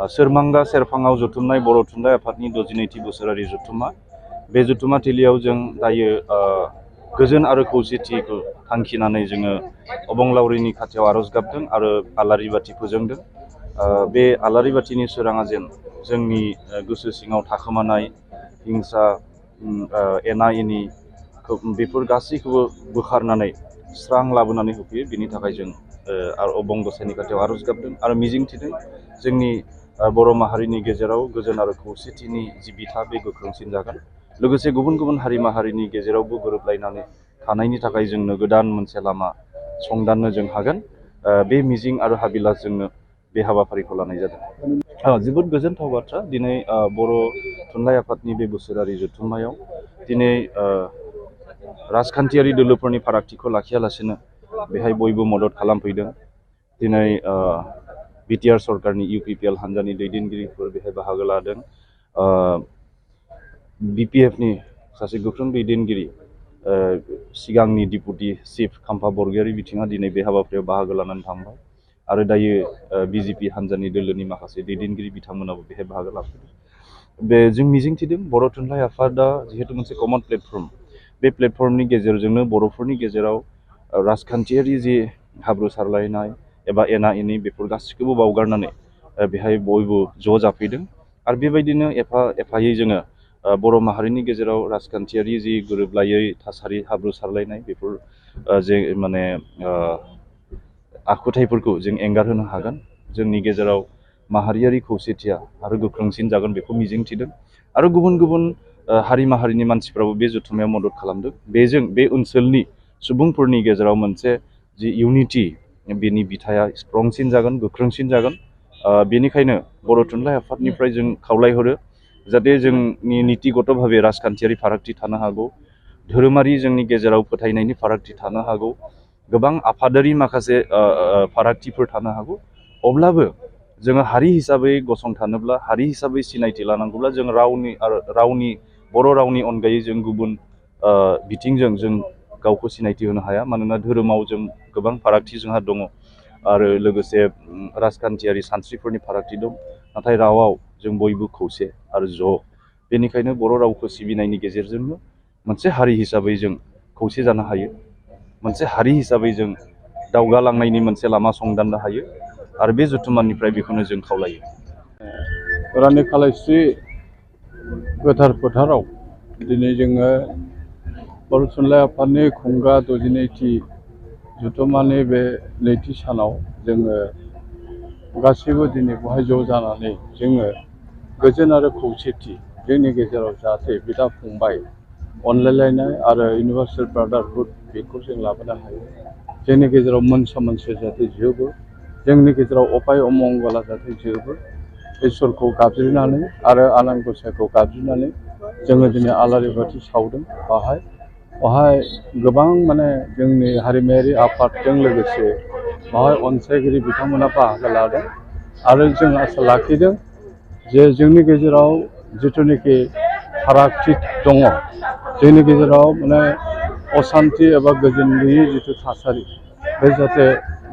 सोरमांगा सेरफाङाव जथुमनाय बर' थुनलाइ आफादनि 62थि बोसोरारि जथुमा। बे जथुमा थिलियाव जों दायो गोजोन आरो खौसेथिखौ थांखिनानै जोङो अबंलावरिनि खाथियाव आर'ज गाबदों आरो आलारि बाथि फोजोंदों। बे आलारि बाथिनि सोराङा जेन जोंनि गोसो सिङाव थाखोमानाय हिंसा एना एनि बेफोर गासैखौबो बोखारनानै स्रां लाबोनानै होफैयो। बिनि थाखाय जों अबं गसाइनि खाथियाव आर'ज गाबदों आरो मिजिंथिदों जोंनि बर' माहारिनि गेजेराव गोजोन आरो खौसेथिनि जि बिथा बे गोख्रोंसिन जागोन। लोगोसे गुबुन गुबुन हारि माहारिनि गेजेरावबो गोरोबलायनानै थानायनि थाखाय जोंनो गोदान मोनसे लामा संदाननो जों हागोन। बे मिजिं आरो हाबिलासजोंनो बे हाबाफारिखौ लानाय जादों। जोबोद गोजोनथाव बाथ्रा दिनै बर' थुनलाइ आफादनि बे बोसोरारि जथुम्मायाव दिनै राजखान्थियारि दोलोफोरनि फारागथिखौ लाखियालासिनो बेहाय बयबो मदद खालामफैदों। दिनै बिटिआर सरकारनि इउपिपिएल हान्जानि दैदेनगिरिफोर बेहाय बाहागो लादों। बिपिएफनि सासे गोख्रों दैदेनगिरि सिगांनि डिपुटि चिफ खाम्फा बरगयारि बिथिङा दिनै बे हाबाफारियाव बाहागो लानानै थांबाय आरो दायो बिजेपि हान्जानि दोलोनि माखासे दैदेनगिरि बिथांमोनाबो बेहाय बाहागो लाफैदों। जों मिजिंथिदों बर' थुनलाइ आफादा जिहेतु मोनसे कमन प्लेटफर्म, बे प्लेटफर्मनि गेजेरजोंनो बर'फोरनि गेजेराव राजखान्थियारि जि हाब्रु सारलायनाय एबा एना एनि बेफोर गासैखौबो बावगारनानै बेहाय बयबो ज' जाफैदों आरो बेबायदिनो एफा एफायै जोङो बर' माहारिनि गेजेराव राजखान्थियारि जि गोरोबलायै थासारि हाब्रु सारलायनाय बेफोर जे माने आखुथायफोरखौ जों एंगारहोनो हागोन। जोंनि गेजेराव माहारियारि खौसेथिया आरो गोख्रोंसिन जागोन बेखौ मिजिंथिदों आरो गुबुन गुबुन हारि माहारिनि मानसिफ्राबो बे जथुम्मायाव मदद खालामदों। बेजों बे ओनसोलनि सुबुंफोरनि गेजेराव मोनसे जि इउनिटि बेनि बिथाया स्ट्रंसिन जागोन, गोख्रोंसिन जागोन। बेनिखायनो बर' थुनलाइ आफादनिफ्राय जों खावलायहरो जाहाथे जोंनि नितिगत भाबे राजखान्थियारि फारागथि थानो हागौ, धोरोमारि जोंनि गेजेराव फोथायनायनि फारागथि थानो हागौ, गोबां आफादारि माखासे फारागथिफोर थानो हागौ। अब्लाबो जोङो हारि हिसाबै गसंथानोब्ला, हारि हिसाबै सिनायथि लानांगौब्ला जों रावनि बर' रावनि अनगायै जों गुबुन बिथिंजों जों गावखौ सिनायथि होनो हाया। मानोना धोरोमाव जों गोबां फारागथि जोंहा दङ आरो लोगोसे राजखान्थियारि सानस्रिफोरनि फारागथि दं। नाथाय रावाव जों बयबो खौसे आरो ज'। बेनिखायनो बर' रावखौ सिबिनायनि गेजेरजोंनो मोनसे हारि हिसाबै जों खौसे जानो हायो, मोनसे हारि हिसाबै जों दावगालांनायनि मोनसे लामा संदाननो हायो आरो बे जथुम्मानिफ्राय बेखौनो जों खावलायो। रानि खालायस्रि गोथार फोथाराव दिनै जोङो बर' थुनलाइ आफादनि खुंगा 62थि जथुम्मानि बे नैथि सानाव जोङो गासैबो दिनै बेवहाय ज' जानानै जोङो गोजोन आरो खौसेथि जोंनि गेजेराव जाहाथे बिदा फंबाय अनलायलायनाय आरो इउनिभार्सेल ब्रादारहुड बेखौ जों लाबोनो हायो। जोंनि गेजेराव मोनसा मोनसि जाहाथे जोबो, जोंनि गेजेराव अपाय अमंगला जाहाथे जोबो, इसोरखौ गाबज्रिनानै आरो आनान गसाइखौ गाबज्रिनानै जोङो दिनै आलारि बाथि सावदों। बाहाय गोबां माने जोंनि हारिमायारि आफादजों लोगोसे बाहाय अनसायगिरि बिथांमोना बाहागो लादों आरो जों आसा लाखिदों जे जोंनि गेजेराव जिथुनिखि फारागथि दङ, जोंनि गेजेराव माने असान्थि एबा गोजोन गैयै जिथु थासारि बे जाहाथे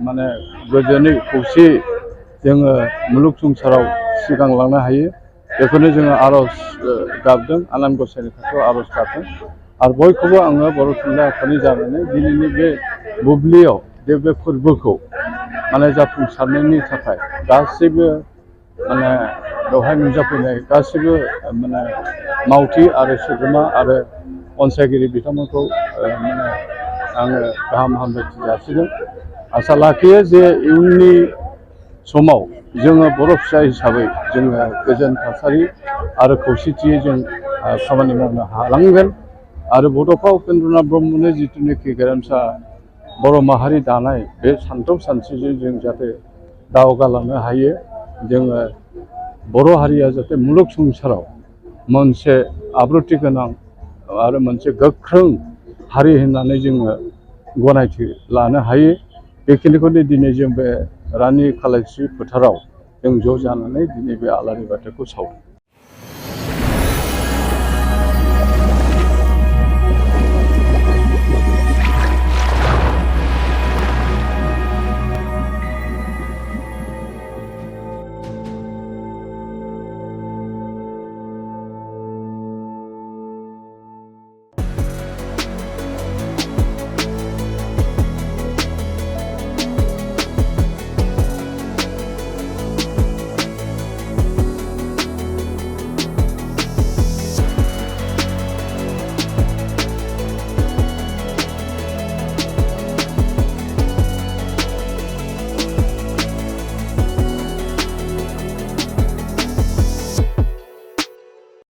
माने गोजोनै खौसेयै जोङो मुलुग संसाराव सिगांलांनो हायो। बेखौनो जोङो आर'ज गाबदों, आनान गसाइनि खाथियाव आर'ज गाबदों आरो बयखौबो आङो बर' थुनलाइ आफादनि जानानै दिनैनि बे बुब्लियाव बे फोरबोखौ माने जाफुंसारनायनि थाखाय गासैबो माने बेवहाय नुजाफैनाय गासैबो माने मावथि आरो सोद्रोमा आरो अनसायगिरि बिथांमोनखौ माने आङो गाहाम हामलायथि जासिदों। आसा लाखियो जे इयुननि समाव जोङो बर' फिसा हिसाबै जोङो गोजोन थासारि आरो खौसेथियै जों खामानि मावनो हालांगोन आरो बड'फा उपेन्द्रनाथ ब्रह्मनि जिथुनिखि गेरेमसा बर' माहारि दानाय बे सानथौ सानस्रिजों जों जाहाथे दावगालांनो हायो। जोङो बर' हारिया जाहाथे मुलुग संसाराव मोनसे आब्रुथि गोनां आरो मोनसे गोख्रों हारि होननानै जोङो गनायथि लानो हायो। बेखिनिखौनो दिनै जों बे रानि खालायस्रि फोथाराव जों ज' जानानै दिनै बे आलारि बाथिखौ सावदों।